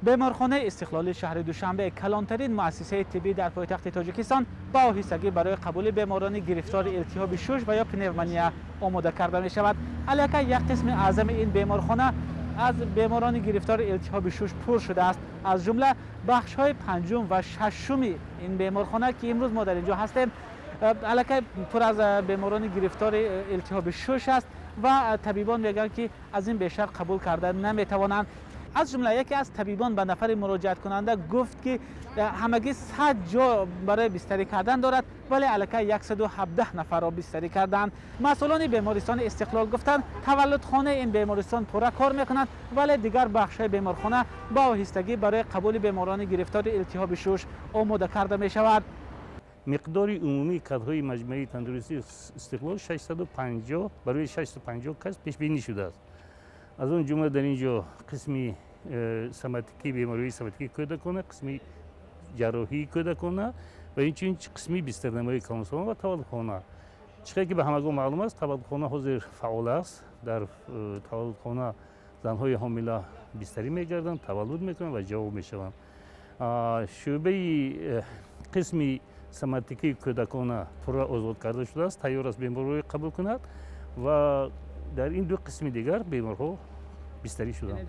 Беморхонаи Истиқлоли шаҳри Душанбе, калонтарин муассисаи тиббӣ дар пойтахти Тоҷикистон, ба оҳистагӣ барои қабули беморони гирифтори илтиҳоби шуш ва ё пневмония омода карда мешавад. Аллакай як қисми аъзами ин беморхона аз беморони гирифтори илтиҳоби шуш пур шудааст. Аз ҷумла бахшҳои панҷум ва шашуми ин беморхона, ки имрӯз мо дар ин ҷо ҳастем, аллакай пур аз беморони гирифтори илтиҳоби шуш аст ва табибон мегӯянд, ки аз ин бештар қабул карда наметавонанд. Аз ҷумла яке аз табибон ба нафари муроҷиаткунанда гуфт, ки ҳамагӣ 100 ҷо барои бистарӣ кардан дорад, вале аллакай 117 нафарро бистарӣ карданд. Масъулони бемористони Истиқлол гуфтанд, таваллудхонаи ин бемористон пурра кор мекунад, вале дигар бахшҳои беморхона ба оҳистагӣ барои қабули беморони гирифтори илтиҳоби шуш омода карда мешавад. Миқдори умумии кадрҳои маҷмӯаи тандурустии Истиқлол 650, барои 650 кас пешбинӣ шудааст. Аз он ҷумла дар ин ҷо қисми соматикӣ, бемориҳои соматикии кӯдакона, қисми ҷарроҳии кӯдакона ва инчунин қисми бистарнамоии калонсолон ва таваллудхона. Чӣ қадр ки ба ҳамагон маълум аст, таваллудхона ҳозир фаъол аст. Дар таваллудхона занҳои ҳомила бистарӣ мегарданд, таваллуд мекунанд ва ҷавоб мешаванд. Шӯъбаи қисми соматикии кӯдакона пурра озод карда шудааст, тайёр аст беморҳоро қабул кунад ва дар ин ду қисми дигар беморҳо бистарӣ шуданд.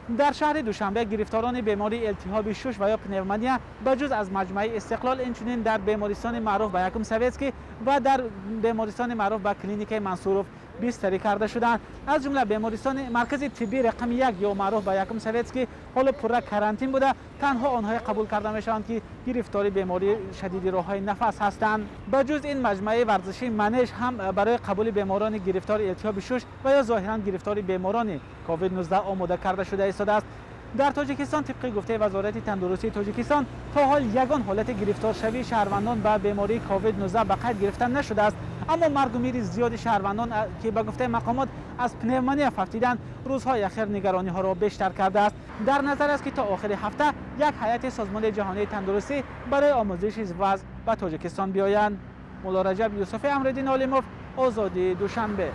Дар шаҳри Душанбе гирифторони бемории илтиҳоби шуш ва ё пневмония ба ҷуз аз маҷмӯаи Истиқлол, инчунин дар бемористони маъруф ба Якум Советский ва дар бемористони маъруф ба клиникаи Мансуров бистарӣ карда шуданд. Аз ҷумла бемористони маркази тиббии рақами 1 ё маъруф ба Якум Советский ҳоло пурра карантин буда, танҳо онҳое қабул карда мешаванд, ки гирифтори бемории шадиди роҳҳои нафас ҳастанд. Ба ҷуз ин, маҷмӯаи варзишии Манеж ҳам барои қабули беморони гирифтори илтиҳоби шуш ва ё зоҳиран гирифтори беморони COVID-19 омода карда шуда истодааст. Дар Тоҷикистон, тибқи гуфтаи Вазорати тандурустии Тоҷикистон, то ҳол ягон ҳолати гирифторшавии шаҳрвандон ба бемории COVID-19 ба қайд гирифта нашудааст. Аммо маргу мири зиёди шаҳрвандон, ки ба гуфтаи мақомот аз пневмония фавтиданд, рӯзҳои ахир нигарониҳоро бештар кардааст. Дар назар аст, ки то охири ҳафта як ҳайати Созмони ҷаҳонии тандурустӣ барои омӯзиши вазъ ба Тоҷикистон биёянд. Муллораҷаб Юсуфӣ, Амриддин Олимов, Озодӣ, Душанбе.